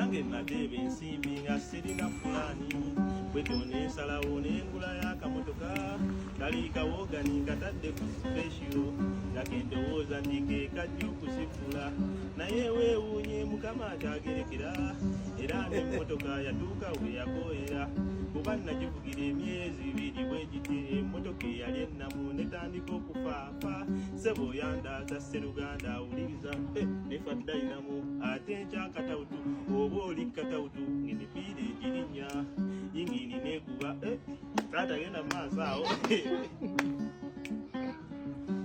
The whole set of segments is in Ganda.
Nange nateeba ensimbi nga sirina pulaani, bwetyo nensalawo nengulayo akamotoka kali kawoogani katadde ku special, nga kendowooza nti ke kajja okusifula, naye weewuunye Mukama akyagerekera, era n'emmotoka yatuuka we yakooyera, kuba nagivugira emyezi 2 bwe giti, emmotoka eyali ennamu netandika okufaafa. Sebo yandaza sseruganda awuliriza, nefa dayinamu ate nkyakatawutu oba oli katawutu ng'emipiira egirinnya yingini neekuba. Taata genda mu maaso awo.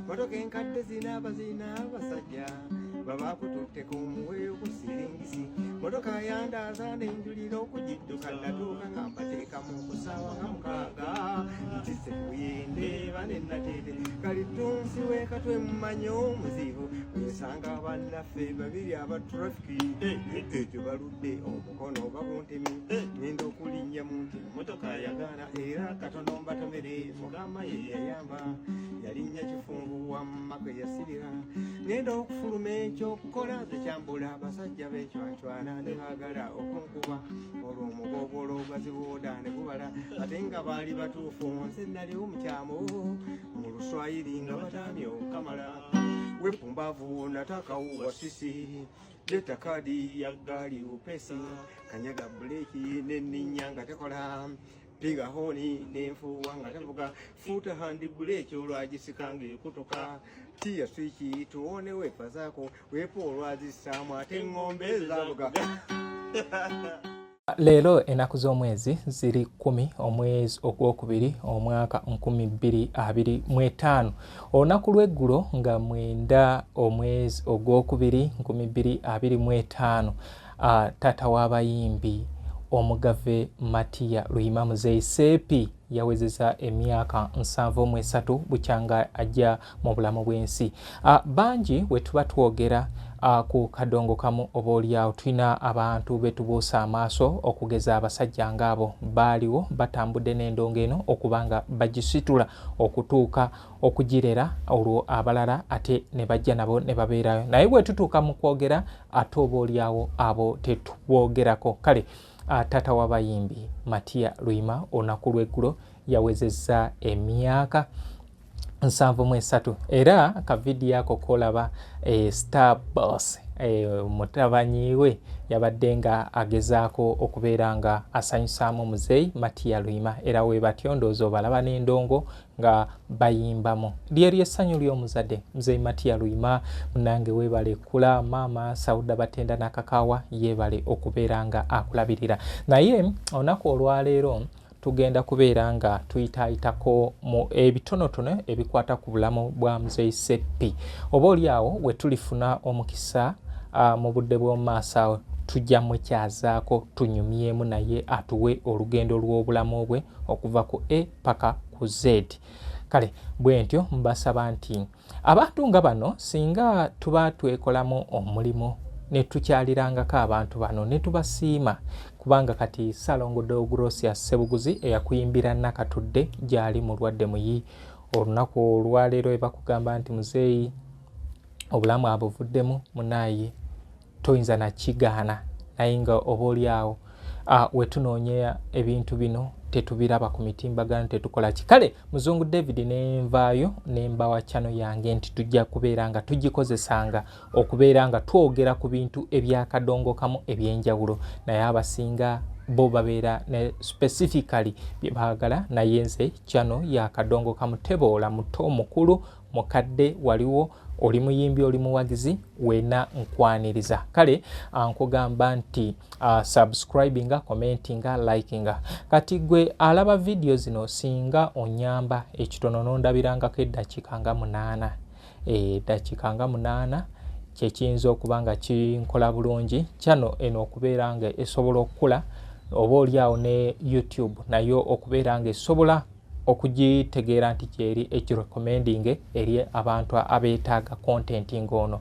Motoka enkadde zinaaba zirina abasajja babakututteko omuweeyo ku siringisi. Motoka yandaaza nenjulira okugidduka, natuuka nga mbateekamu ku ssaawa nga 6 ntise kuyende banenateete kalitunsi wekatwe mumanya omuzibu wesanga bannaffe babiri aba trafiki tebaludde omukono baguntemi, ngenda okulinnya mu nti motoka yagaana, era katono mbatomere. Mukama ye yayamba, yalinnya kifunvu wamma kwe yasibira. Ngenda okufuluma ekyokukola nze kyambula, abasajja bencwancwana ne baagala okunkuba, olwo omugogolo gwazibooda ne gubala, ate nga baali batuufu, nze naliwo mukyamu. Mu Luswayiri nga batamye okamala wepumbaavu, natakawo wasisi leta kadi ya gaali upesi, kanyaga buleki nenninya nga tekola, piga honi nenfuuwa nga tevuga, fuuta handi buleki olwagisika ng'ekutuka, tiya swiki tuwone wepa zaako wepa olwazissaamu ate eŋŋombe zaabuga. Leero ennaku z'omwezi ziri 10 omwezi ogwokubiri omwaka 2025. Olunaku lw'eggulo nga 9 omwezi ogwokubiri 2025, taata w'abayimbi Omugave Matiya Luyima Muzeeyi Seepi yawezeza emyaka 73 bukyanga ajja mu bulamu bw'ensi. Bangi we tuba twogera ku kadongo kamu oba oliawo tulina abantu betubuusa amaaso, okugeza abasajja ng'abo baaliwo batambudde n'endongo eno okuba nga bagisitula okutuuka okugirera, olwo abalala ate ne bajja nabo ne babeerayo, naye bwe tutuuka mu kwogera ate oba oliawo abo tetuboogerako. Kale taata w'abayimbi Matiya Luyima olunaku lw'eggulo yawezezza emyaka 73, era kavidiyo ako kolaba Star Boss mutabanyi we yabadde nga agezaako okubeera nga asanyusaamu muzeeyi Matiya Luyima, era we batyo ndowooza obalaba n'endongo nga bayimbamu. Lyeryo essanyu ly'omuzadde muzeeyi Matiya Luyima. Munange weebale kula, maama Sauda Batenda Nakakaawa yeebale okubeera nga akulabirira. Naye olunaku olwaleero tugenda kubeera nga tuyitaayitako mu ebitonotono ebikwata ku bulamu bwa muzeeyi Seppi, oba oli awo we tulifuna omukisa mu budde bw'omu maaso awo tujja mukyazaako tunyumyemu naye atuwe olugendo lw'obulamu bwe okuva ku A paka ku Z. Kale bwe ntyo mbasaba nti abantu nga bano singa tuba twekolamu omulimu ne tukyalirangako abantu bano ne tubasiima, kubanga kati Ssalongo Deogrosius Ssebuguzi eyakuyimbira Nakatudde gyali mulwadde muyi. Olunaku olwaleero ebakugamba nti muzeeyi obulamu abuvuddemu, munaaye toyinza nakigaana, naye nga oba oli awo wetunoonya ebintu bino tetubiraba ku mitimbagano, tetukola ki. Kale Muzungu David nenvaayo nembawa channel yange nti tujja kubeera nga tugikozesanga okubeera nga twogera ku bintu ebyakadongo kamu ebyenjawulo, naye abasinga bo babeera ne specifically bye baagala, naye nze channel ya kadongo kamu, teboola muto mukulu mukadde, waliwo oli muyimbi oli muwagizi wena nkwaniriza. Kale nkugamba nti subscribinga, commentinga, likinga. Kati gwe alaba video zino singa onyamba ekitono nondabirangako eddakiika nga 8, eddakiika nga 8 kyekiyinza okuba nga kinkola bulungi channel eno okubeera nga esobola okukula, oba oli awo ne YouTube nayo okubeera nga esobola okugitegeera nti gyeri egirecommending eri abantu abeetaaga content ng'ono.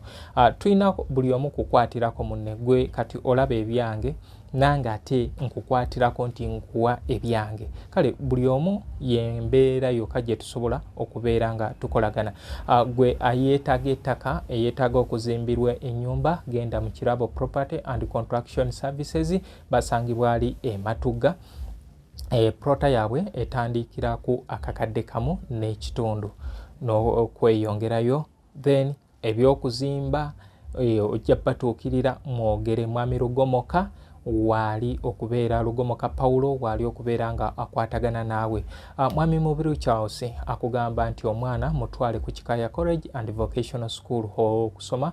Tulina buli omu kukwatirako munne. Gwe kati olaba ebyange Nange ate nkukwatirako nti nkuwa ebyange. Kale buli omu yembeera yokka gye tusobola okubeera nga tukolagana. Gwe ayeetaaga ettaka, eyeetaaga okuzimbirwa ennyumba, genda mu Kirabo Property and Contraction Services, basangibwa ali e Matugga. Plota yaabwe etandikira ku akakadde kamu n'ekitundu n'okweyongerayo. Then eby'okuzimba ojja batuukirira mwogere. Mwami Lugomoka waali okubeera, Lugomoka Paulo waali okubeera nga akwatagana naawe. Mwami Mubiru Charles akugamba nti omwana mutwale ku Kikaya College and Vocational School okusoma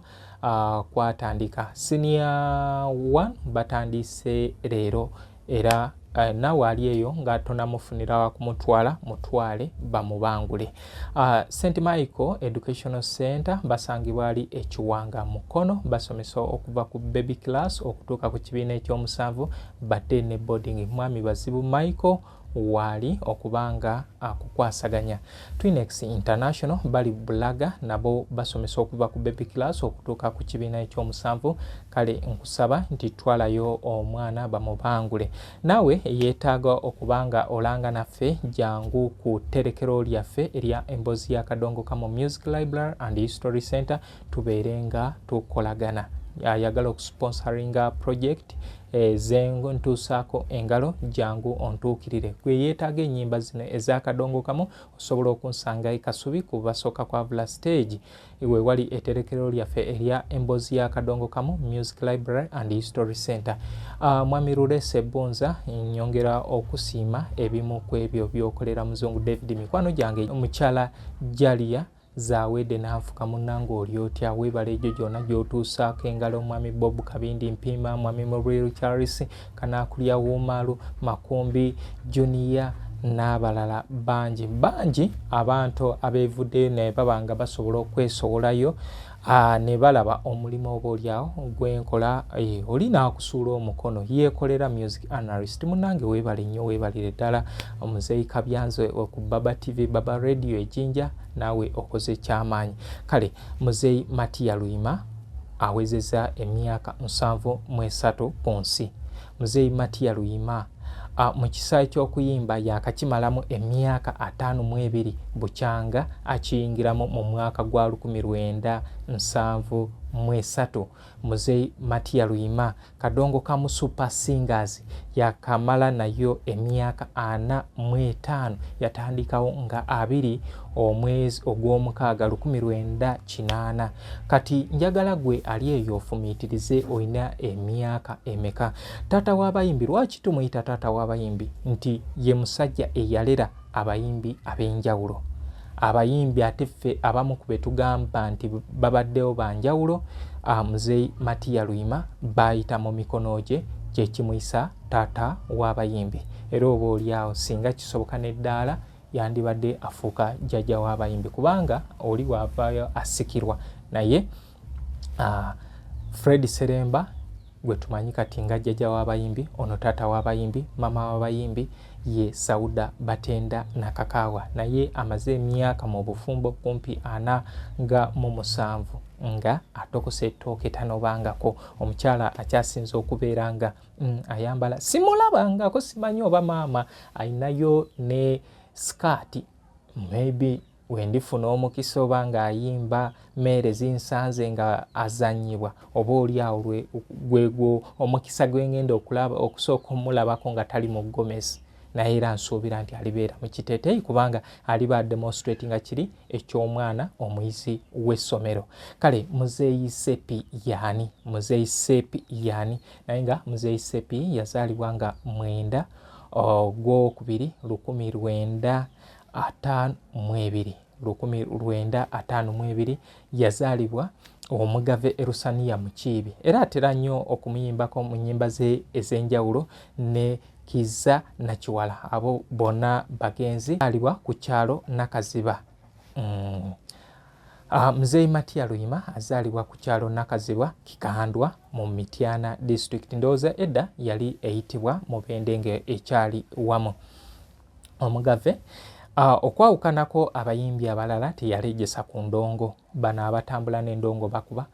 kwatandika. Senior 1 batandise leero, era naawe ali eyo nga tonamufunira wakumutwala, mutwale bamubangule. St Michael Educational Center basangibwa ali Ekiwanga Mukono, basomesa okuva ku baby class okutuuka ku kibiina ekyomusanvu, badde ne boarding. Mwami Bazibu Michael waali okubanga akukwasaganya. Twinex International bali Bulaga, nabo basomesa okuva ku baby class okutuuka ku kibiina ekyomusanvu. Kale nkusaba nti twalayo omwana bamubangule. Naawe yeetaaga okubanga olanga naffe, jangu ku tterekero lyaffe erya Emboozi ya Kadongo Kamu Music Library and History Center, tubeere nga tukolagana. Ayagala okusponsoringa project zentuusaako engalo, jangu ontuukirire. Gwe yeetaaga ennyimba zino ez'akadongo kamu, osobola okunsanga e Kasubi ku basooka kwavula stage, we wali etterekero lyaffe erya Emboozi ya Kadongo Kamu Music Library and History Center. Mwami Lulese Bunza, nyongera okusiima ebimu ku ebyo by'okolera Muzungu David, mikwano gyange, omukyala Jalia Zawede Nanfuka, munnange oli otya? Weebala egyo gyonna gy'otuusaako engalo. Mwami Bob Kabindi Mpiima, Mwami Muriru Charles Kanaakulya, Wuumaalu Makumbi Junior n'abalala bangi bangi, abantu abeevuddeyo ne baba nga basobola okwesowolayo ne balaba omulimu oba oliawo gwenkola. Oli n'akusuula omukono, Yeekolera Music Analyst, munnange weebale nnyo, weebalire ddala. Omuzeeyi Kabyanze ku Baba TV, Baba Radio Ejinja, naawe okoze kyamaanyi. Kale Muzeeyi Matiya Luyima awezezza emyaka 73 ku nsi. Muzeeyi Matiya Luyima mu kisaawe ky'okuyimba yakakimalamu emyaka 52 bukyanga akiyingiramu mu mwaka gwa 1973. Muzeeyi Matiya Luyima Kadongo Kamu Super Singers yakamala nayo emyaka 45, yatandikawo nga 2 omwezi ogw'omukaaga 1980. Kati njagala gwe ali eyo ofumiitirize, olina emyaka emeka? Taata w'abayimbi, lwaki tumuyita taata w'abayimbi? Nti ye musajja eyalera abayimbi ab'enjawulo, abayimbi ate ffe abamu ku be tugamba nti babaddewo banjawulo, Muzeeyi Matiya Luyima baayita mu mikono gye, kyekimuyisa taata w'abayimbi. Era oba oliawo singa kisoboka n'eddaala yandibadde afuuka jjajja w'abayimbi, kubanga oli waavaayo asikirwa naye Fred Seremba gwe tumanyi kati nga jjajja w'abayimbi, ono taata w'abayimbi. Maama w'abayimbi ye Sauda Batenda Nakakaawa, naye amaze emyaka mu bufumbo kumpi 47 nga atokose ettooke tanobangako. Omukyala akyasinze okubeera nga ayambala, simulabangako, simanyi oba maama ayinayo ne sikaati. Maybe wendifuna omukisa oba ng'ayimba meere zinsanze nga azanyibwa, oba oli awo gwegwo omukisa gwengenda okulaba okusooka omulabako nga tali mu gomesi. Naye era nsuubira nti alibeera mu kiteeteeyi, kubanga aliba demonstrate nga kiri eky'omwana omuyizi w'essomero. Kale Muzeeyi Sepi yaani? Muzeeyi Sepi yaani? Naye nga Muzeeyi Sepi yazaalibwa nga 9 ogwokubiri 1952, 1952 yazaalibwa Omugave Erusaniya Mukiibi, era atera nnyo okumuyimbako mu nnyimba ze ez'enjawulo ne Kiza Nakiwala, abo bonna bagenzi. Alibwa ku kyalo Nakaziba. Muzeeyi Matiya Luyima azaalibwa ku kyalo Nakazibwa Kikandwa mu Mityana District. Ndowooza edda yali eyitibwa Mubende nga ekyali wamu. Omugave okwawukanako abayimbi abalala teyalejesa ku ndongo. Bano abatambula n'endongo bakuba,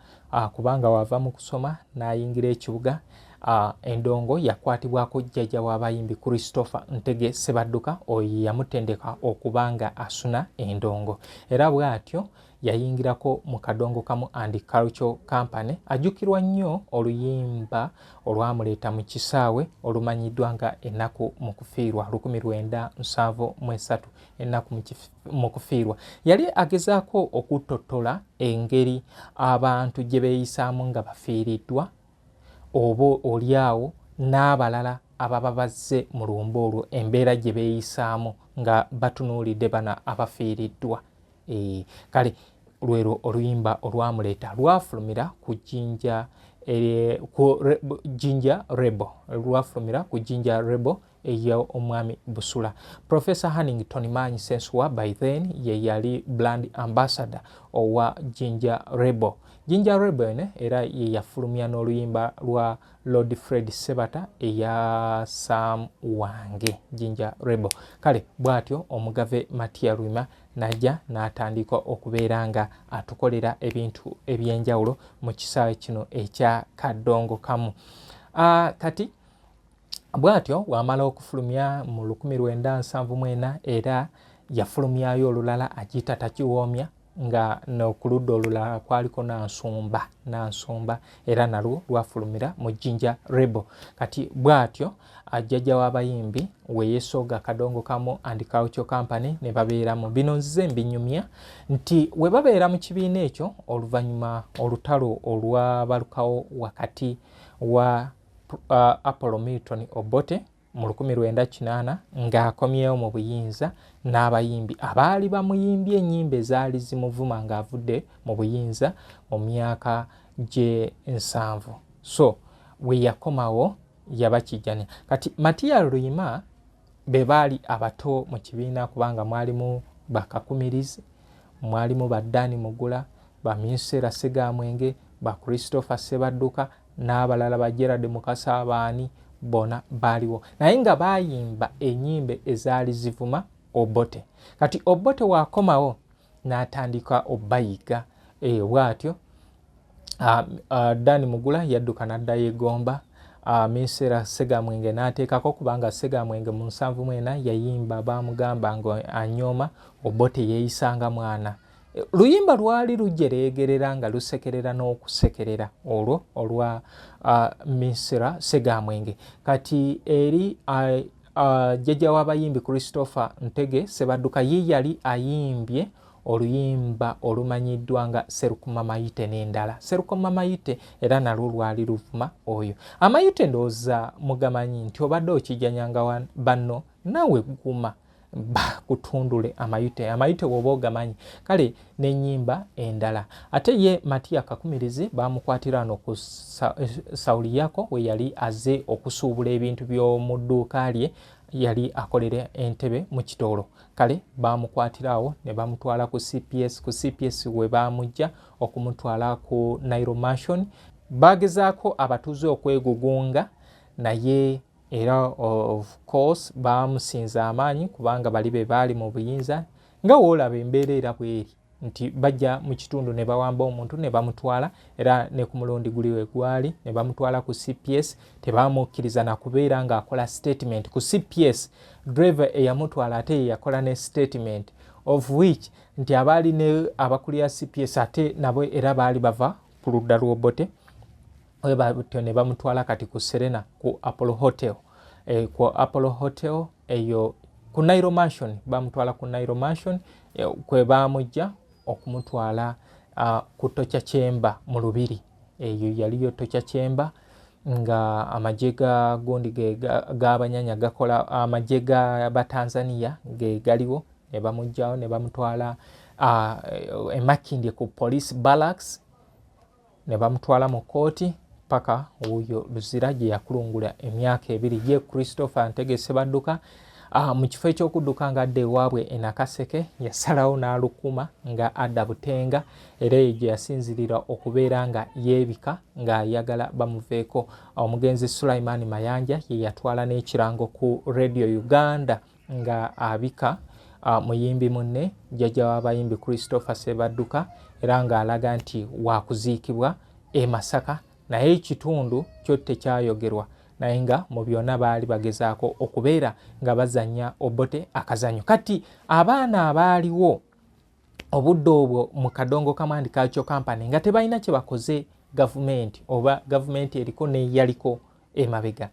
kubanga wava mu kusoma n'ayingira ekibuga. Endongo yakwatibwako jjajja w'abayimbi Christopher Ntege Ssebadduka, oyo ye yamutendeka okuba nga asuna endongo, era bw'atyo yayingirako mu Kadongo Kamu and Cultural Company. Ajjukirwa nnyo oluyimba olwamuleeta mu kisaawe olumanyiddwa nga Ennaku mu Kufiirwa 1973. Ennaku mu Kufiirwa yali agezaako okuttottola engeri abantu gye beeyisaamu nga bafiiriddwa, oba olyawo n'abalala ababa bazze mu lumbe olwo embeera gye beeyisaamu nga batunuulidde bano abafiiriddwa. Kale lwero oluyimba olwamuleeta lwafulumira ku Jinja, ku Jinja Rebo, lwafulumira ku Jinja Rebo ey'omwami Busula. Professor Hannington Maanyi Ssensuwa by then ye yali brand ambassador owa Jinja Rebo. Jinja Rebo eno era ye yafulumya n'oluyimba lwa Lord Fred Sebata eya Sam Wange, Jinja Rebo. Kale bw'atyo omugave Matia Luyima n'ajja n'atandika okubeera nga atukolera ebintu eby'enjawulo mu kisaawe kino ekya Kadongo Kamu. Kati bw'atyo bw'amala okufulumya mu 1974, era yafulumyayo olulala agiyita Takiwoomya, nga n'okuludda olulala kwaliko Nansumba, Nansumba era nalwo lwafulumira mu Jinja Rebo. Kati bw'atyo jjajja w'abayimbi we yeesooga Kadongo Kamu and Cultural Company ne babeeramu. Bino nzize mbinyumya nti we babeera mu kibiina ekyo oluvannyuma olutalo olwabalukawo wakati wa Apollo Milton Obote mu 1980 ng'akomyewo mu buyinza n'abayimbi abaali bamuyimbye ennyimba ezaali zimuvuma ng'avudde mu buyinza mu myaka gy'ensanvu. So we yakomawo yabakijjanya. Kati Matia Luyima be baali abato mu kibiina, kubanga mwalimu bakakumirizi, mwalimu ba Dani Mugula, ba Minsera Ssegamwenge, ba Christopher Ssebadduka n'abalala, ba Gerald Mukasa, abaani bona baaliwo, naye nga baayimba ennyimba ezaali zivuma Obote. Kati Obote waakomawo n'atandika obayiga, bw'atyo Dani Mugula yadduka n'addayo Egomba, Minsera Ssegamwenge n'ateekako, kubanga Ssegamwenge mu 74 yayimba baamugamba nga anyooma Obote yeeyisanga mwana. Luyimba lwali lujereegerera nga lusekerera n'okusekerera olwo olwa Minsera Ssegamwenge. Kati eri jjajja w'abayimbi Christopher Ntege Ssebadduka ye yali ayimbye oluyimba olumanyiddwa nga Serukuma Mayite n'endala. Serukuma Mayite era nalwo lwali luvuma oyo. Amayite ndowooza mugamanyi nti obadde okijjanyanga banno, naawe guma bakutundule amayute. Amayute woba ogamanyi. Kale n'ennyimba endala. Ate ye Matia Kakumirizi baamukwatira wano ku Sauliyako we yali azze okusuubula ebintu by'omu dduuka lye yali akolera Entebbe mu Kitoolo. Kale baamukwatira awo ne bamutwala ku CPS, ku CPS we baamujja okumutwala ku Nile Mansion. Baagezaako abatuuze okwegugunga naye era of course baamusinza amaanyi, kubanga bali be baali mu buyinza. Nga woolaba embeera era bweri nti bajja mu kitundu ne bawamba omuntu ne bamutwala, era ne ku mulundi guli we gwali ne bamutwala ku CPS, tebamukkiriza na kubeera ng'akola statement ku CPS. Driver eyamutwala ate ye yakola ne statement, of which nti abaali ne abakulira CPS ate nabo era baali bava ku ludda lw'Obote. Batyo ne bamutwala kati ku Serena, ku Apollo Hotel, ku Apollo Hotel eyo ku Nile Mansion. Bamutwala ku Nile Mansion, kwe bamujja okumutwala ku Torture Chamber mu Lubiri. Eyo yaliyo Torture Chamber nga amagye ga gundi g'abanyanya gakola, amagye ga Batanzania ge galiwo, ne bamugjawo ne bamutwala e Makindye ku police barracks, ne bamutwala mu kkooti paka wuuyo Luzira gye yakulungula emyaka 2. Ye Christopher Ntege Ssebadduka, mu kifo eky'okudduka ng'adda ewaabwe e Nakaseke, yasalawo n'alukuma nga adda Butenga, era eyo gye yasinzirira okubeera nga yeebika ng'ayagala bamuveeko. Omugenzi Sulaiman Mayanja ye yatwala n'ekirango ku Radio Uganda nga abika muyimbi munne jjajja w'abayimbi Christopher Ssebadduka, era ng'alaga nti waakuziikibwa e Masaka. Naye ekitundu kyo tekyayogerwa, naye nga mu byonna baali bagezaako okubeera nga bazannya Obote akazannyo. Kati abaana abaaliwo obudde obwo mu Kadongo Kamandi Cultural Company nga tebalina kye bakoze gavumenti oba gavumenti eriko neyaliko emabega,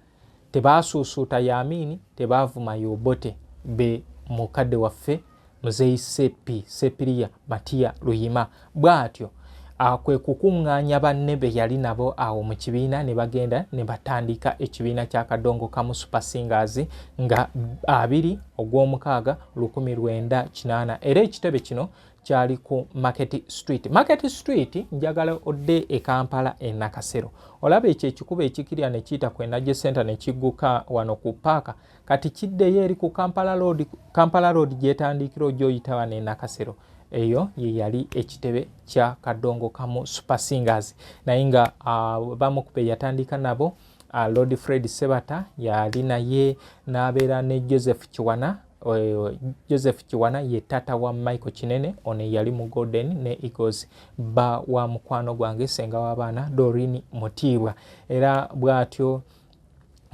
tebaasuusuuta Yamini, tebaavuma Yobote, be mukadde waffe Muzeeyi Sepi Sepiriya Matiya Luyima bw'atyo kwe kukuŋŋaanya banne be yali nabo awo mu kibiina ne bagenda ne batandika ekibiina kya Kadongo Kamu Super Singers nga 2 ogw'omukaaga 1980, era ekitebe kino kyali ku Market Street. Market Street, njagala odde e Kampala e Nakasero, olaba ekyo ekikubo ekikirya ne kiyita ku Energy Center ne kigguka wano ku paaka, kati kiddeyo eri ku Kampala Road. Kampala Road gyetandikira ojja oyita wano e Nakasero, eyo ye yali ekitebe kya Kadongo Kamu Super Singers. Naye nga bamu ku be yatandika nabo, Lord Fred Sebata yali naye, n'abeera ne Joseph Kiwana. Joseph Kiwana ye taata wa Michael Kinene, ono yali mu Golden ne Eagles, bba wa mukwano gwange, senga w'abaana Doreen Mutiibwa. Era bw'atyo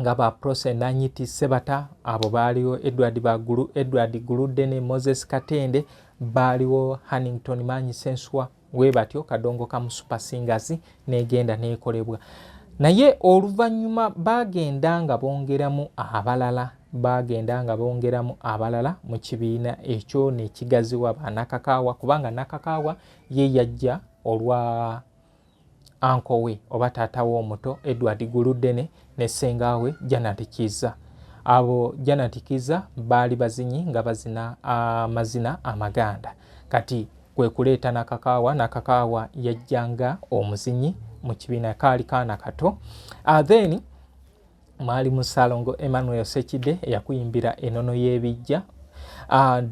nga ba Prose Nanyiti Sebata abo baaliwo, Edward Bagulu, Edward Guludde ne Moses Katende baaliwo, Hannington Maanyi Senswa, we batyo Kadongo Kamu Super Singers negenda nekolebwa. Naye oluvannyuma bagenda nga bongeramu abalala, bagenda nga bongeramu abalala mu kibiina ekyo nekigaziwa, banakakaawa, kubanga Nakakaawa ye yajja olwa anko we oba taata we omuto Edward Guluddene ne ssenga we Janet Kiza. Abo Janet Kiza baali bazinyi nga bazina amazina amaganda, kati kwe kuleeta Nakakaawa. Nakakaawa yajjanga omuzinyi mu kibiina, kaali kaana kato. Then mwali mu Ssalongo Emmanuel Sekidde eyakuyimbira enono y'ebijja,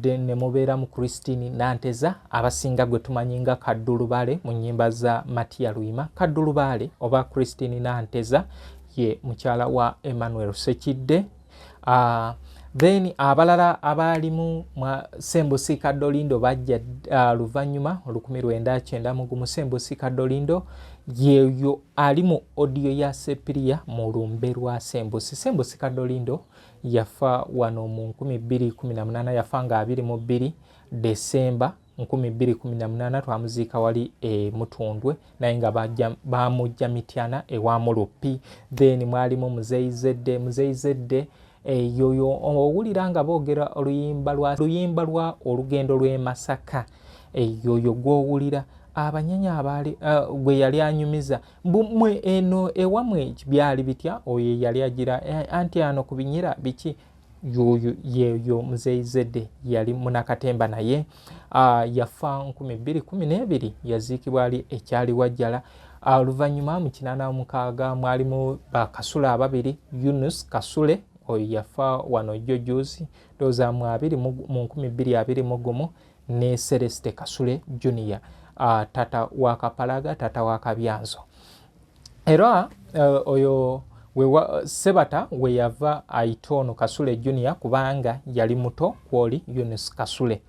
ne mubeeramu Christine Nanteza, abasinga gwe tumanyi nga Kaddulubaale mu nnyimba za Matia Luyima. Kaddulubaale oba Christine Nanteza ye mukyala wa Emmanuel Sekidde. Then abalala abaalimu, Sembusi Kaddolindo bajja luvannyuma 1991. Sembusi Kaddolindo yeyo ali mu audio ya Sepiriya mu lumbe lwa Sembusi. Sembusi Kaddolindo yafa wano mu 2018, yafa nga 22 Desemba 2018, twamuziika wali e Mutundwe, naye nga bamujja Mityana ewa Mulupi. Then mwalimu Muzeeyi Zedde. Muzeeyi Zedde yoyo owulira nga boogera oluyimba lwa olugendo lw'e Masaka, yoyo gw'owulira abanyanya abaali gwe yali anyumiza mwe eno ewamwe byali bitya, oyo yali agira anti ano ku binyira biki, yoyo yeyo Muzeeyi Zedde. Yali munakatemba, naye yafa 2012, yaziikibwa ali ekyali Wajjala. Oluvannyuma mu 86 mwalimu bakasule ababiri, Yunus Kasule, oyo yafa wano jjo juzi, ndowooza mu abiri mu 2021, ne Celeste Kasule Junior, tata wa Kapalaga, tata wa Kabyanzo. Era oyo Sebata we yava ayita ono Kasule Junior kubanga yali muto kwoli Yunus Kasule.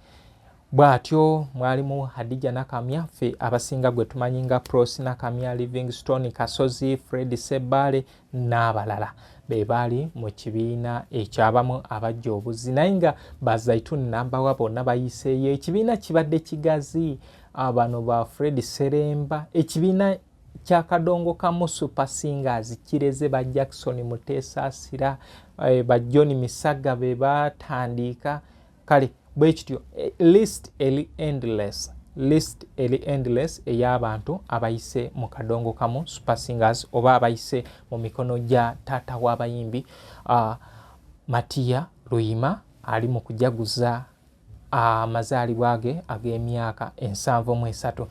Bw'atyo mwalimu Hadija Nakamya, ffe abasinga gwe tumanyi nga Pros Nakamya, Livingstone Kasozi, Fred Sebbaale n'abalala be baali mu kibiina ekyabamu abajja obuzzi, naye nga Bazaituni Nambawa bonna bayiseeyo. Ekibiina kibadde kigazi, bano ba Fred Seremba, ekibiina kya Kadongo Kamu Super Singers kireze ba Jackson Muteesasira, ba John Misaga be batandika. Kale bwe kityo, list eri endless, list eri endless ey'abantu abayise mu Kadongo Kamu Super Singers oba abayise mu mikono gya taata w'abayimbi Matiya Luyima, ali mu kujaguza amazaalibwa ge ag'emyaka 73.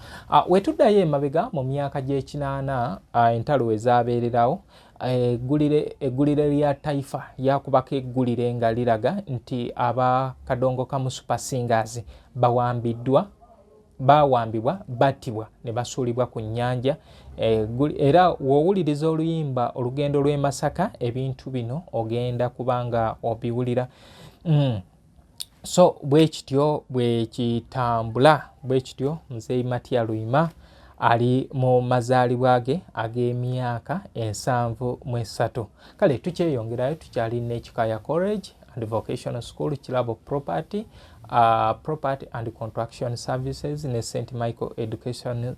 Wetuddayo emabega mu myaka gy'ekinaana, entalo we zaabeererawo, eggulire lya Taifa lyakubako eggulire nga liraga nti aba Kadongo Kamu Super Singers bawambiddwa, bawambibwa, battibwa ne basuulibwa ku nnyanja. Era w'owuliriza oluyimba olugendo lw'e Masaka, ebintu bino ogenda kubanga obiwulira. So bwe kityo bwe kitambula, bwe kityo Muzeeyi Matya Luyima. Ali mu mazaalibwa ge ag'emyaka 73. Kale tukyeyongerayo, tukyali n'Ekikaya College and Vocational School, Kirabo Property, Property and Contraction Services ne St Michael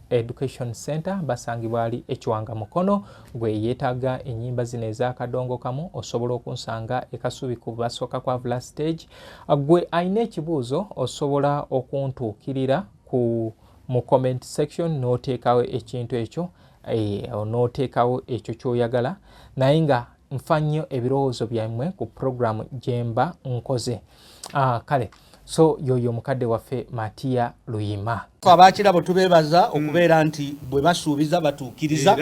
Education Center, basangibwa ali Ekiwanga Mukono. Gwe yeetaaga ennyimba zino ez'akadongo kamu, osobola okunsanga ekasubi ku basooka kwa Vula Stage. Gwe alina ekibuuzo, osobola okuntuukirira ku mu comment section n'oteekawo ekintu ekyo, n'oteekawo ekyo ky'oyagala, naye nga nfa nnyo ebirowoozo byammwe ku puroguramu gyemba nkoze. Kale so yoyo mukadde waffe Matiya Luyima. Abakirabo tubeebaza okubeera nti bwe basuubiza batuukiriza.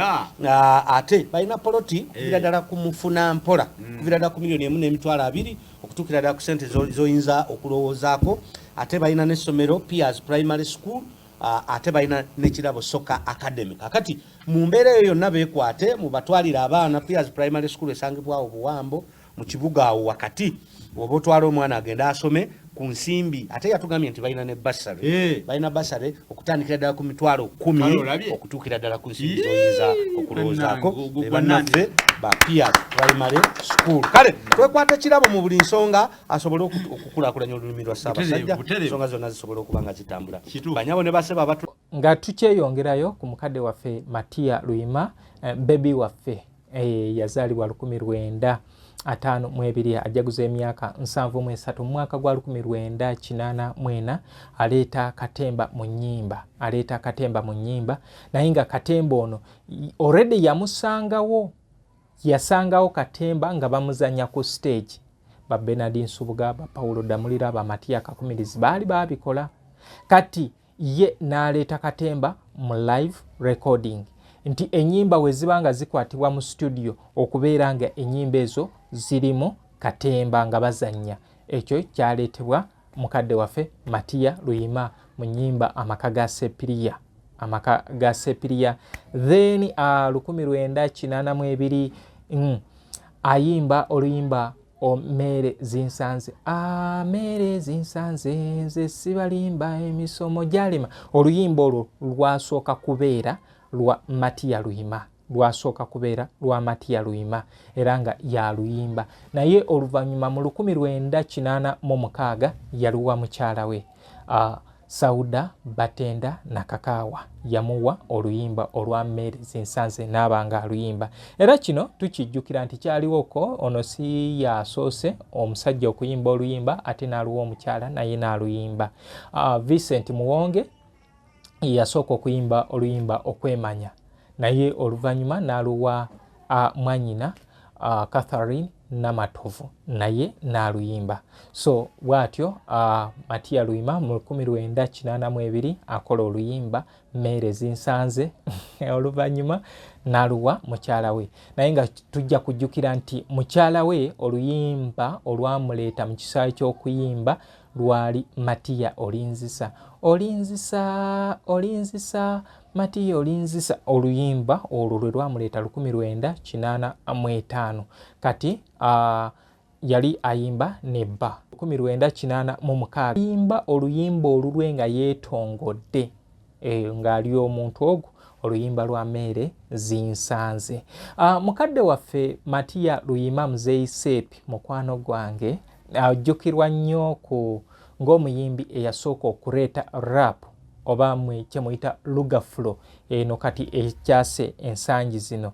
Ate balina poloti kuvira ddala ku mufuna mpola, kuvira ddala ku miliyoni 1.2 million okutuukira ddala ku sente zoyinza okulowoozaako. Ate balina n'essomero Piers Primary School, ate balina n'Ekirabo Soccer Academy. Kakati mu mbeera eyo yonna beekwate mubatwalire abaana. Piers Primary School esangibwawo Buwambo mu kibuga awo wakati, oba otwala omwana agende asome ku nsimbi. Ate yatugambye nti balina ne bursary. Balina bursary okutandikira ddala ku 100,000 Kale olabye. okutuukira ddala ku nsimbi zoyinza okulowoozaako. Bannange, Be bannaffe ba Piers Primary School. Kale twekwate Kirabo mu buli nsonga asobole okukulaakulanya olulimi lwa Ssaabasajja, Butereevu. ensonga zonna zisobole okuba nga zitambula. Kituufu. Banyabo ne basebo abatu Nga tukyeyongerayo ku mukadde waffe Matiya Luyima, bebi waffe, yazaalibwa 1952, ajaguza emyaka 73. Mu mwaka gwa 1984 aleeta katemba mu nnyimba, aleeta katemba mu nnyimba, naye nga katemba ono already yamusangawo, yasangawo katemba nga bamuzanya ku stage. Ba Benard Nsubuga, ba Paulo Damulira, ba Matiya Kakumirizi baali babikola. Kati ye n'aleeta katemba mu live recording, nti ennyimba we ziba nga zikwatibwa mu studio okubeera nga ennyimba ezo zirimu katemba nga bazannya. Ekyo kyaleetebwa mukadde waffe Matiya Luyima mu nnyimba Amaka ga Sepiriya, Amaka ga Sepiriya. Then 1982 ayimba oluyimba Omeere Zinsanze, ameere zinsanze nze sibalimba emisomo gyalema. Oluyimba olwo lwasooka kubeera lwa Matiya Luyima, lwasooka kubeera lwa Matiya Luyima era nga yaluyimba, naye oluvannyuma mu 1986 yaluwa mukyala we, Sauda Batenda Nakakaawa. Yamuwa oluyimba olwa Mary Zinsanze n'aba nga aluyimba. Era kino tukijjukira nti kyaliwoko, ono si yasoose omusajja okuyimba oluyimba ate n'aluwa omukyala naye n'aluyimba. Vincent Muwonge yasooka okuyimba oluyimba Okwemanya, naye oluvannyuma n'aluwa mwanyina, Catherine Namatovu, naye n'aluyimba. So bw'atyo Matiya Luyima mu 1982 akola oluyimba Mmeere Zinsanze, oluvannyuma n'aluwa mukyala we. Naye nga tujja kujjukira nti mukyala we oluyimba olwamuleeta mu kisaawe ky'okuyimba lwali Matiya Olinzisa, Olinzisa, Olinzisa, Matiya Olinzisa. Oluyimba olwo lwe lwamuleeta 1985. Kati yali ayimba nebba 1986 ayimba oluyimba olulwe nga yeetongodde, ng'ali omuntu ogwo, oluyimba lwa Meere Zinsanze. Mukadde waffe Matiya Luyima Muzeeyi Seepi mukwano gwange, ajjukirwa nnyo ku ng'omuyimbi eyasooka okureeta rap, oba mwe kyemuyita lugaflo eno kati ekyase ensangi zino.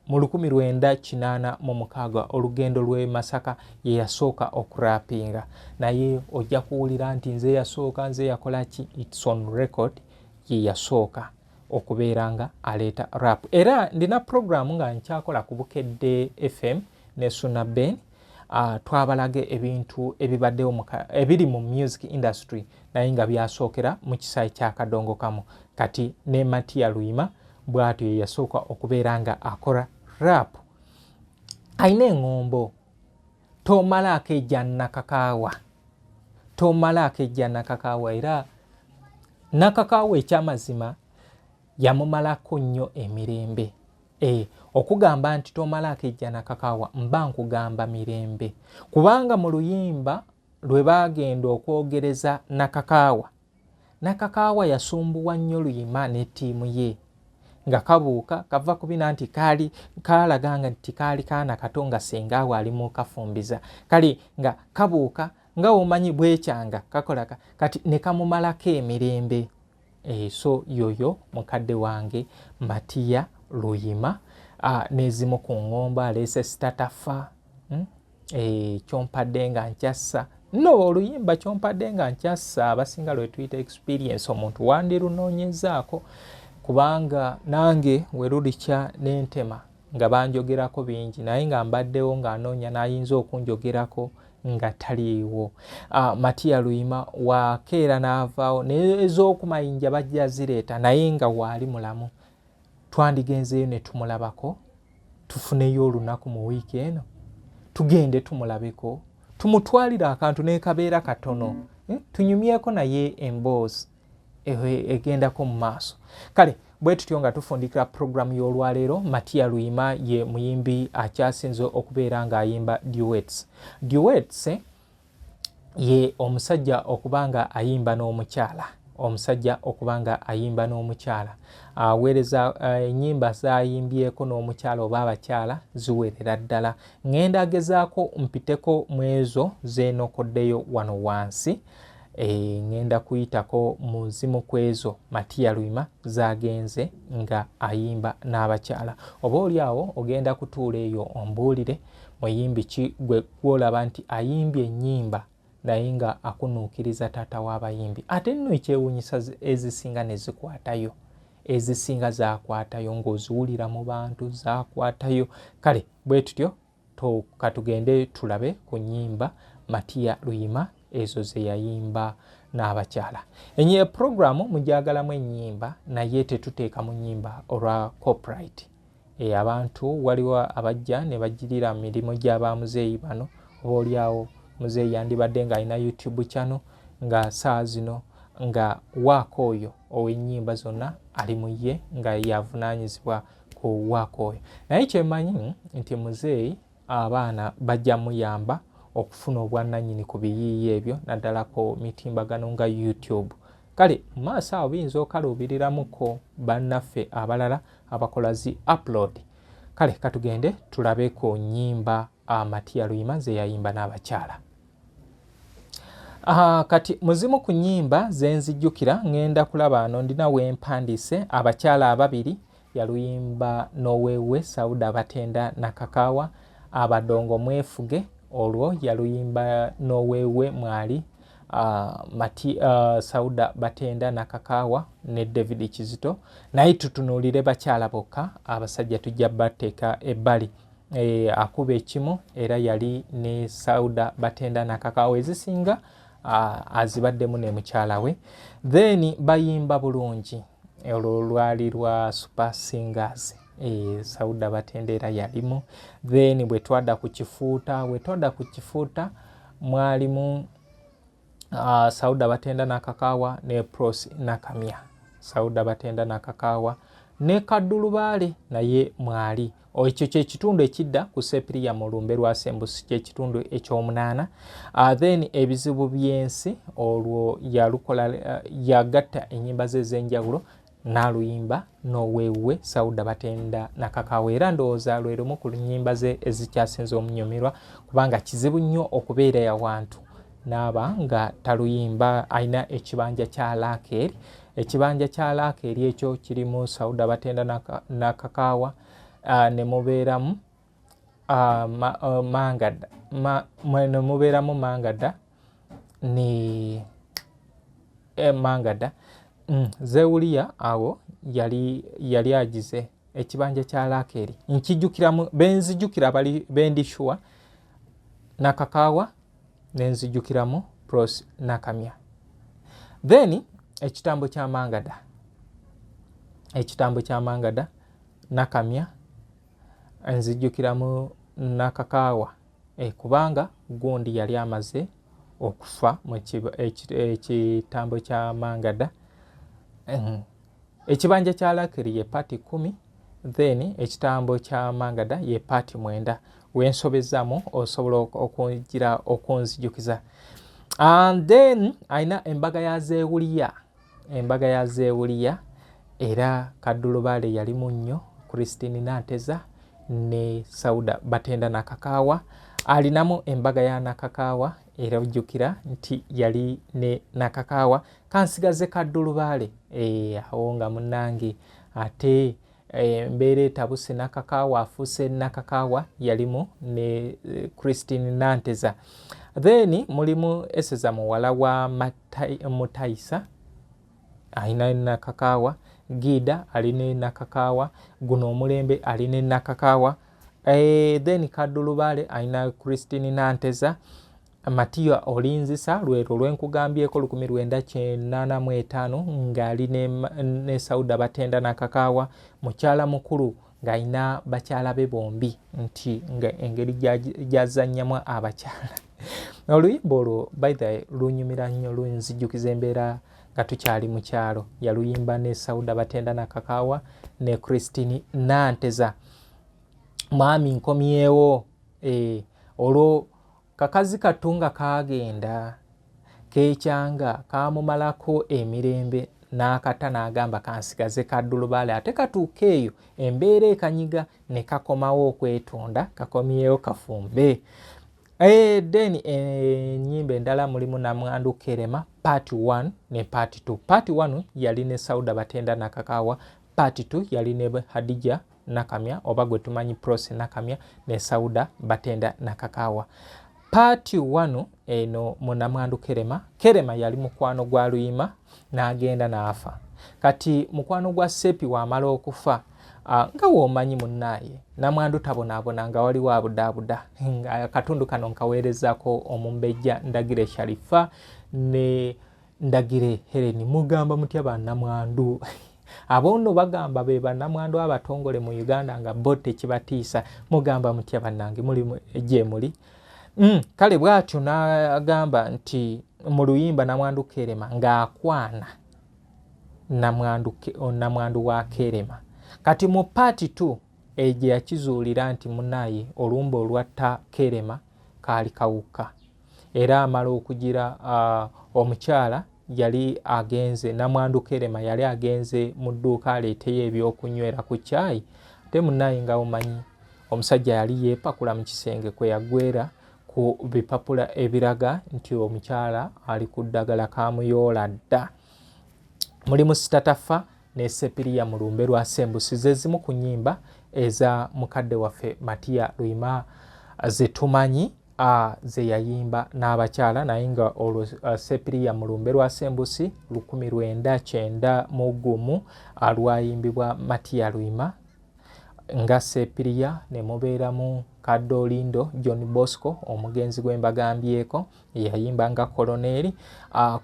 Mu 1986 olugendo lw'e Masaka ye yasooka okurapinga, naye ojja kuwulira nti nze yasooka, nze yakola ki. It's on record, ye yasooka okubeera nga aleeta rap. Era ndina programu nga nkyakola ku Bukedde FM ne Suna Ben, twabalaga ebintu ebibaddewo ebiri mu music industry naye nga byasookera mu kisaawe kya kadongo kamu. Kati ne Matiya Luyima bw'atyo ye yasooka okubeera nga akola rap. Alina eŋŋombo Tomalaako ejja Nakakaawa, Tomalaako ejja Nakakaawa. Era Nakakaawa ekyamazima yamumalako nnyo emirembe. Okugamba nti tomalaako ejja Nakakaawa, mba nkugamba mirembe, kubanga mu luyimba lwe baagenda okwogereza Nakakaawa, Nakakaawa yasumbuwa nnyo Luyima ne ttiimu ye. Nga kabuuka kava ku bina nti kaali kalaga nga nti kaali kaana kato nga sengaawe ali mu kafumbiza. Kale nga kabuuka nga womanyi bwekyanga kakola kati ne kamumalako emirembe. So yoyo mukadde wange Matiya Luyima n'ezimu ku ngomba aleese sitatafa kyompadde nga nkyassa. No oluyimba kyompadde nga nkyassa abasinga lwe tuyita experience, omuntu wandirunoonyezaako kubanga nange we lulikya n'entema nga banjogerako bingi, naye nga mbaddewo ng'anoonya n'ayinza okunjogerako nga taliiwo. Matiya Luyima wakeera n'avaawo n'ez'okumayinja bajja zireeta, naye nga waali mulamu. Twandigenzeeyo ne tumulabako, tufuneyo olunaku mu wiiki eno tugende tumulabeko, tumutwalire akantu n'ekabeera katono, tunyumyeko naye emboozi egendako mu maaso. Kale bwe tutyo nga tufundikira puroguramu y'olwaleero. Matiya Luyima ye muyimbi akyasinze okubeera ng'ayimba duets. Duets ye omusajja okuba nga ayimba n'omukyala, omusajja okuba nga ayimba n'omukyala aweereza ennyimba z'ayimbyeko n'omukyala oba abakyala ziwerera ddala. Ŋŋenda agezaako mpiteko mu ezo zeenokoddeyo wano wansi. Ŋŋenda kuyitako mu zimu ku ezo Matiya Luyima z'agenze nga ayimba n'abakyala. Oba oli awo ogenda kutuula eyo ombuulire muyimbi ki gwe gw'olaba nti ayimbye ennyimba naye nga akunuukiriza taata w'abayimbi. Ate nno ekyewuunyisa ezisinga ne zikwatayo, ezisinga zaakwatayo ng'oziwulira mu bantu zaakwatayo. Kale bwe tutyo katugende tulabe ku nnyimba Matiya Luyima ezo ze yayimba n'abakyala. Enye puroguramu mugyagalamu ennyimba, naye tetuteeka mu nnyimba olwa copyright. Abantu waliwo abajja ne bagirira mu mirimu gya bamuzeeyi bano, oba oli awo muzeeyi yandibadde ng'alina YouTube channel nga saa zino nga waaka oyo ow'ennyimba zonna ali mu ye nga yavunaanyizibwa ku waaka oyo. Naye kyemmanyi nti muzeeyi abaana bajja muyamba okufuna obwannannyini ku biyiiye ebyo, naddala ku mitimbagano nga YouTube. Kale mu maaso awo biyinza okaluubiriramuko bannaffe abalala abakola zi upload. Kale katugende tulabe ku nnyimba Matiya Luyima ze yayimba n'abakyala. Kati muzimu ku nnyimba ze nzijjukira ŋŋenda kulaba ano ndina we mpandiise abakyala ababiri yaluyimba n'owewe Sauda Batenda Nakakaawa, abadongo mwefuge olwo yaluyimba n'owewe mwali Sauda Batenda Nakakaawa ne David Kizito. Naye tutunuulire bakyala bokka, abasajja tujja bateeka ebbali. Akuba ekimu era yali ne Sauda Batenda Nakakaawa, ezisinga azibaddemu ne mukyala we. Then bayimba bulungi, olwo lwali lwa Super Singers. Sauda Batenda era yalimu. Then bwe twadda ku Kifuuta, mwalimu Sauda Batenda Nakakaawa ne Pros Nakamya. Sauda Batenda Nakakaawa ne Kaddulubaale naye mwali. Ekyo kyekitundu ekidda ku Sepiriya mu lumbe lwa Sembusi, kyekitundu ekyomunaana. Then ebizibu by'ensi olwo yalukola, yagatta ennyimba ze ez'enjawulo n'aluyimba n'oweewuwe Sauda Batenda Nakakaawa. Era ndowooza lwe lumu ku nnyimba ze ezikyasinze omunyumirwa, kubanga kizibu nnyo okubeera yawantu n'aba nga taluyimba. Alina ekibanja kya Laakeeri, ekibanja kya Laakeeri ekyo kirimu Sauda Batenda Nakakaawa, ne mubeeramu Mangada, ne mubeeramu Mangada ne Mangada Zewuliya. Awo yali agize ekibanja kya Laakeeri. Nkijjukiramu benzijjukira bali bendi sure Nakakaawa, nenzijjukiramu Pros Nakamya. Then ekitambo kya Mangada, ekitambo kya Mangada Nakamya nzijjukiramu Nakakaawa, kubanga gundi yali amaze okufa mu ekitambo kya Mangada. Ekibanja kya Lakeri ye paati 10, then ekitambo kya Mangada ye paati 9. Wensobezaamu osobola okugira okunzijukiza. And then alina embaga ya Zewuliya, embaga ya Zewuliya Era Kaddulubaale yalimu nnyo Christine Nanteza ne Sauda Batenda Nakakaawa. Alinamu embaga ya Nakakaawa, era ojjukira nti yali ne Nakakaawa. Kansigaze Kaddulubaale awo nga munnange ate embeera etabuse, Nakakaawa afuuse Nakakaawa, yalimu ne Christine Nanteza. Then mulimu Eseza muwala wa Mutaisa, alina Nakakaawa. Gida alina Nakakaawa. Guno omulembe alina Nakakaawa. Then Kaddulubaale alina Christine Nanteza. Matiya Olinzisa lwero lwenkugambyeko 1985 ng'ali ne Sauda Batenda Nakakaawa, mukyala mukulu ng'alina bakyala be bombi, nti nga engeri gyazannyamu abakyala. Oluyimba olwo by the way lunyumira nnyo, lunzijjukiza embeera nga tukyali mu kyalo. Yaluyimba ne Sauda Batenda Nakakaawa ne Christine Nanteza. Mwami nkomyewo, olwo kakazi kattu nga kaagenda keekyanga kaamumalako emirembe n'akata n'agamba kansigaze Kaddulubaale, ate katuuka eyo embeera ekanyiga ne kakomawo okwetonda, kakomyewo kafumbe. Then ennyimba endala mulimu Namwandu Kerema part 1 ne part 2. Part 1 yali ne Sauda Batenda Nakakaawa, part 2 yali ne Hadija Nakamya oba gwe tumanyi Prossy Nakamya ne Sauda Batenda Nakakaawa. Part 1 eno mu Namwandu Kerema, Kerema yali mukwano gwa Luyima n'agenda n'afa. Kati mukwano gwa Sepi wamala okufa, nga w'omanyi munnaaye namwandu tabonaabona nga waliwo abudaabuda. Akatundu kano nkaweerezaako omumbejja Ndagire Sharifa ne Ndagire Helen. Mugamba mutya bannamwandu? Abo nno bagamba be bannamwandu abatongole mu Uganda nga bo tekibatiisa. Mugamba mutya bannange, muli gye muli? Kale bw'atyo n'agamba nti mu luyimba Namwandu Kerema ng'akwana namwandu wa Kerema. Kati mu part 2 egyo yakizuulira nti munaaye olumbe olwatta Kerema kaali kawuka, era amala okugira omukyala yali agenze, namwandu Kerema yali agenze mu dduuka aleeteyo ebyokunywera ku caayi, ate munaaye nga omanyi omusajja yali yeepakula mu kisenge kwe yaggwera ku bipapula ebiraga nti omukyala ali ku ddagala kamuyoola dda. Mulimu Sitatafa ne Sepiriya mu lumbe lwa Sembusi, ze zimu ku nnyimba eza mukadde waffe Matiya Luyima ze tumanyi ze yayimba n'abakyala, naye nga olwo Sepiriya mu lumbe lwa Sembusi 1991 lwayimbibwa Matiya Luyima nga Sepiriya, ne mubeeramu Kaddolindo John Bosco omugenzi gwe mbagambyeko yeyayimba nga koloneeri,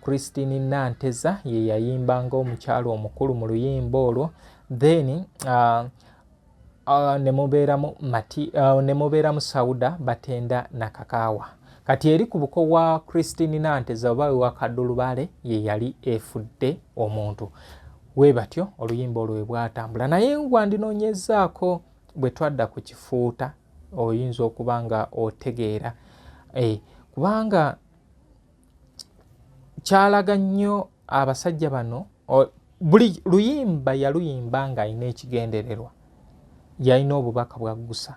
Christine Nanteza ye yayimba nga omukyala omukulu mu luyimba olwo. Then ne mubeeramu Sauda Batenda Nakakaawa. Kati eri ku buko wa Christine Nanteza oba wa Kaddulubaale ye yali efudde omuntu. We batyo oluyimba olwo we bwatambula, naye wandinoonyezaako bwe twadda ku kifuuta oyinza okuba nga otegeera, kubanga kyalaga nnyo abasajja bano. Buli luyimba yaluyimba ng'alina ekigendererwa, yalina obubaka bwaggusa,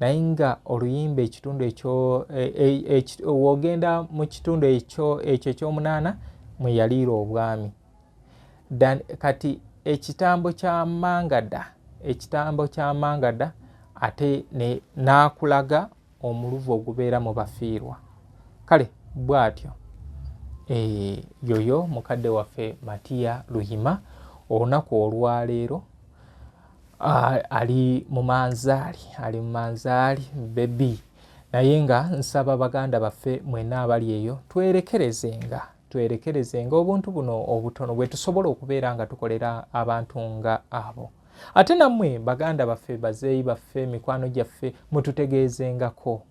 naye nga oluyimba ekitundu ekyo w'ogenda mu kitundu ekyo ekyomunaana mwe yaliira obwami. Kati ekitambo kya Mangada, ekitambo kya Mangada ate n'akulaga omuluvu ogubeera mu bafiirwa. Kale bw'atyo yoyo mukadde waffe Matiya Luyima olunaku olwaleero ali mu manzaali, ali mu manzaali bebi. Naye nga nsaba baganda baffe mwenna abali eyo twerekerezenga obuntu buno obutono bwe tusobola okubeera nga tukolera abantu nga abo. Ate nammwe baganda baffe, bazeeyi baffe, mikwano gyaffe, mututegeezengako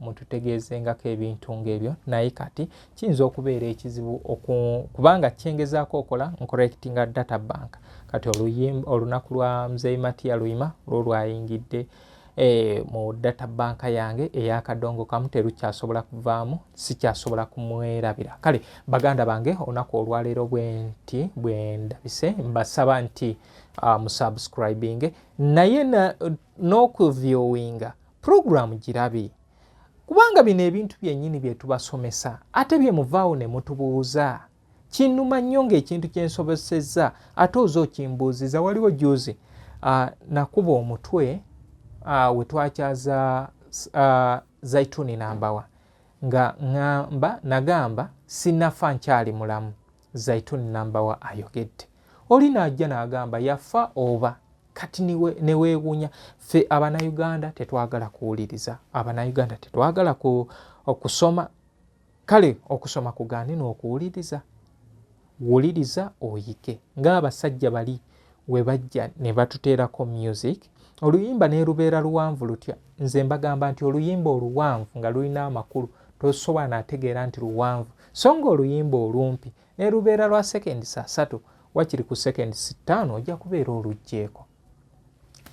ebintu ng'ebyo. Naye kati kiyinza okubeera ekizibu kubanga kyengezaako okola ncorrectinga data bank. Kati olunaku lwa Mzeei Matiya Luyima lwo lwayingidde mu data bank yange ey'akadongo kamu, terukyasobola kuvaamu, sikyasobola kumwerabira. Kale baganda bange, olunaku olwaleero bwe nti bwe ndabise, mbasaba nti Musubscribing naye n'okuviewinga program girabe, kubanga bino ebintu byennyini bye tubasomesa ate bye muvaawo ne mutubuuza. Kinnuma nnyo ng'ekintu kyensobosezza ate oza okimbuuziza. Waliwo juzi nakuba omutwe we twakyaza Zaituni Nambawa, nga ŋŋamba, nagamba sinnafa, nkyali mulamu. Zaituni Nambawa ayogedde, oli n'ajja n'agamba yafa oba kati. Neweewuunya, ffe Abanayuganda tetwagala kuwuliriza, Abanayuganda tetwagala okusoma. Kale okusoma kugaane n'okuwuliriza. Wuliriza oyige ng'abasajja bali we bajja ne batuteerako music, oluyimba ne lubeera luwanvu lutya. Nze mbagamba nti oluyimba oluwanvu nga lulina amakulu tosobola nategeera nti luwanvu, so nga oluyimba olumpi ne lubeera lwa seconds 30, wakiri ku seconds 5 ojja kubeera oluggyeko.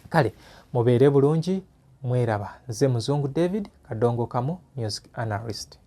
Kale mubeere bulungi, mweraba. Nze Muzungu David Kadongo Kamu, music analyst.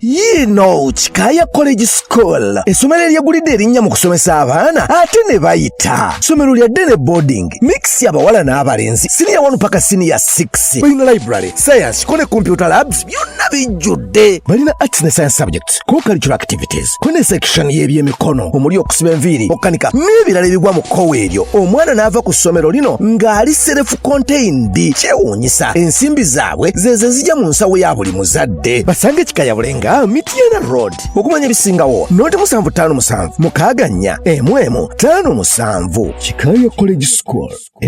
Yiino Kikaaya College School, essomero eryegulidde erinnya mu kusomesa abaana ate ne bayita. Ssomero lya day ne boarding mix, abawala n'abalenzi, siniya 1 paka siniya 6. Balina library, science ko ne computer labs, byonna bijjudde. Balina arts ne science subjects, co-curricular activities, ko ne section y'ebyemikono omuli okusiba enviiri, okukanika n'ebirala ebigwa mu kkowa eryo. Omwana n'ava ku ssomero lino ng'ali self contained. Kyewuunyisa, ensimbi zaabwe zezo zijja mu nsawo ya buli muzadde. Basange Kikaya Bulenga, Mityana Road. Okumanya ebisingawo, noti 757 64 11 57. Kikaya College School.